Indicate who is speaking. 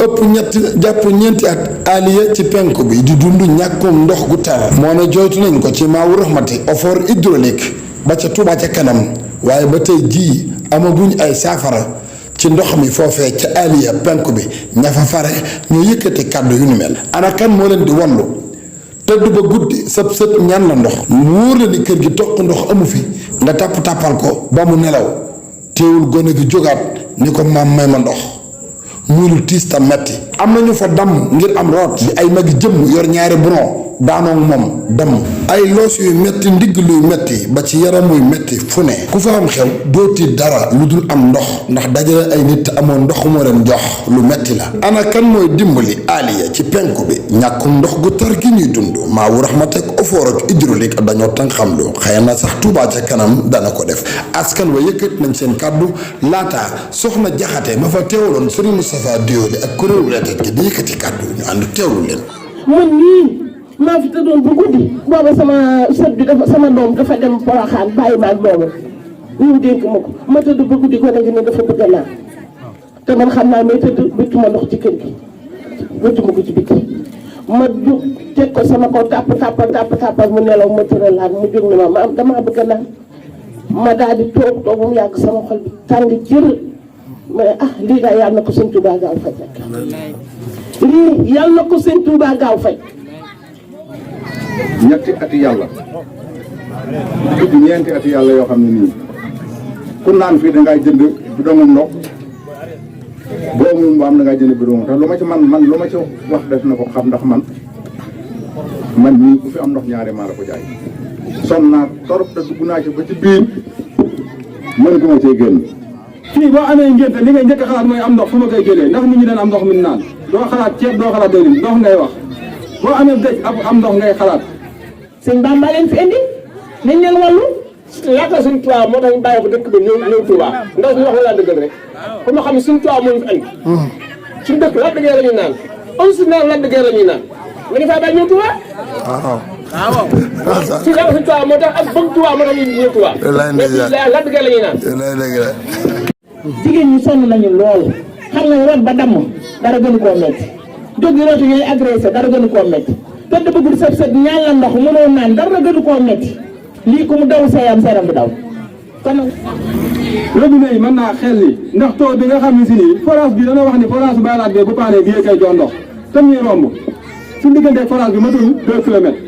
Speaker 1: ëpp ñett jàpp ñeenti at Aliya ci penku bi di dund ñàkkum ndox gu tar moo ne joytu nañ ko ci Maawu Rahmati effort hydraulique ba ca Touba ca kanam waaye ba tey jii amaguñ ay saafara ci ndox mi foofee ca Aliya penku bi ña fa fare ñu yëkkati kàddu yu ni mel. ana kan moo leen di wallu tëdd ba guddi sëb sët ñaan la ndox mu wóor la ni kër gi toq ndox amu fi nga tàppal ko ba mu nelaw teewul gone gi jógaat ni ko maam may ma ndox muy lu tiis ta metti am na ñu fa damm ngir am root di ay magi jëmm yor ñaari bron daanoo moom damm ay loos yuy metti ndigg luy metti ba ci yaram muy metti fu ne ku fa am xew dooti dara lu dul am ndox ndax dajale ay nit amoon ndox moo leen jox lu metti la. ana kan mooy dimbali Aliya ci penku bi ñàkkum ndox gu tar gi ñuy dund Maawu Rahmati ak effort ak hydraulique dañoo tan xam lu xëy na sax Touba ca kanam dana ko def askan wa yëkkat nañ seen kàddu laata soxna Jaxate ma fa teewaloon Serigne Moustapha Diop ak kuréelu reetet gi di yëkkati kàddu ñu ànd teewlu leen.
Speaker 2: maa fi tëddoon bu guddi booba sama sët bi dafa sama doom dafa dem Porokhane bàyyi ma ak boobu ñu dénk ma ko ma tëdd bu guddi ko nag ne dafa bëgg a naan te man xam naa may tëdd bëttuma ndox ci kër gi bëttuma ko ci bitti ma jóg teg ko sama kaw tàppal mu nelaw ma tëralaat mu jóg ne ma damaa bëgg a naan ma daal di toog ba mu yàgg sama xol bi tàng jër ma ne lii daal yàlla na ko sëñ Touba gaaw faj rek lii yàlla na ko sëñ Touba gaaw faj.
Speaker 3: ñetti ati yàlla dugg ñeenti ati yàlla yoo xam ne nii ku naan fii dangay jënd bidongum ndox boo amul mbaam dangay jënd bidongum te lu ma ci man lu ma ci wax def na ko xam ndax man nii ku fi am ndox ñaari maa la ko jaay sonn naa torop te dugg naa ci ba ci biir mën ko ma cee génn.
Speaker 4: fii boo amee ngénte li ngay njëkk a xalaat mooy am ndox fu ma koy jëlee ndax nit ñi dana am ndox mi naan doo xalaat ceeb doo xalaat dëwlin ndox ngay wax boo amee dëj am ndox ngay xalaat.
Speaker 2: sëñ Bamba leen fi indi nañ leen wàllu.
Speaker 5: laata suñ Tuubaa moo tax ñu bàyyi ko dëkk bi ñëw Tuubaa ndax ñu wax la laa dëggal rek ku ma xam ne suñ Tuubaa moo ñu fi andi suñ dëkk la dëggee la ñuy naan on si naan la dëggee la ñuy naan nga ñu faa bàyyi ñëw Tuubaa waaw si laata suñ Tuubaa moo tax ak bëgg Tuubaa moo tax ñu ñëw Tuubaa la dëggee la ñuy naan.
Speaker 2: jigéen ñi sonn nañu lool xam nga root ba damm dara gënu koo métti jóg yi root yooyu agressé dara gënu koo métti tëdd bëggul sëb sëb ñaan la ndox mënoo naan dara gënu koo métti lii ku mu daw seeyam bu daw kon
Speaker 4: robinet yi mën naa xel li ndax taw bi nga xam ne si nii forage bi dana wax ni forage bu baylaat bi bu paanee bii kay jox ndox te ñuy romb suñu diggante forage bi matul 2 kilomètres